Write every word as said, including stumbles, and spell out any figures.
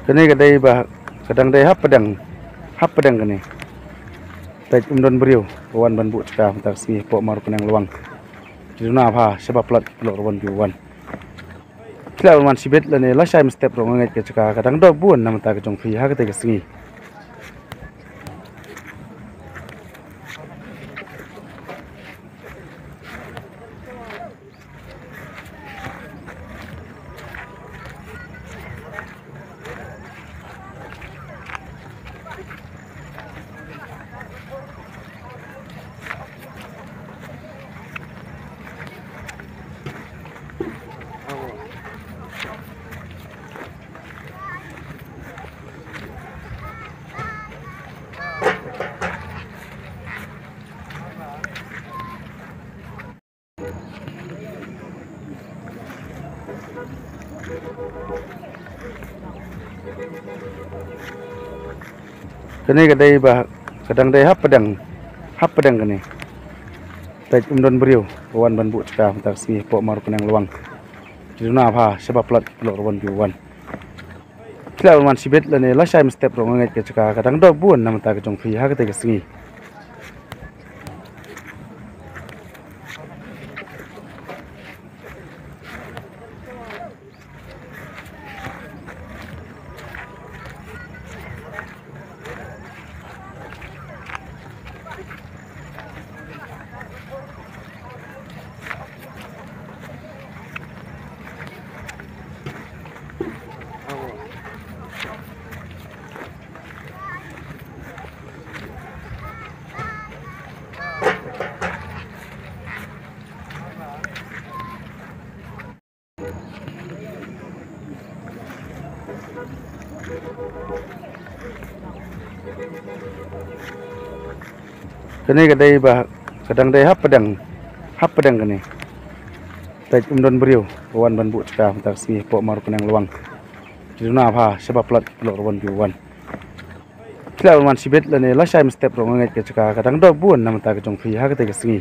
Kane ka dei ba ka dang dei hapdeng, hapdeng kane. Peit, ym don briew ba wan ban buh jaka mynta ka sngi hapoh Mawryngkneng Lwang. Ki duna bha sha ba palat ki lok ruh wan ki wan. Phi lah ban wan shibit lane lashai mynstep ruh nga ngeit ka jaka ka dang dap bun na mynta ka jong phi ha katei ka sngi. Kane ka dei ba ka dang dei hapdeng, hapdeng kane. Peit, ym don briew ba wan ban buh jaka mynta ka sngi hapoh Mawryngkneng Lwang. Ki duna bha sha ba palat ki lok ruh wan ki wan. Phi lah ban wan shibit lane lashai mynstep ruh nga ngeit ka jaka ka dang dap bun na mynta ka jong phi ha katei ka sngi. Kane ka dei ba ka dang dei hapdeng, hapdeng kane. Peit, ym don briew ba wan ban buh jaka mynta ka sngi hapoh Mawryngkneng Lwang. Ki duna bha sha ba palat ki lok ruh wan ki wan. Phi lah ban wan shibit lane lashai mynstep ruh nga ngeit ka jaka ka dang dap bun na mynta ka jong phi ha katei ka sngi.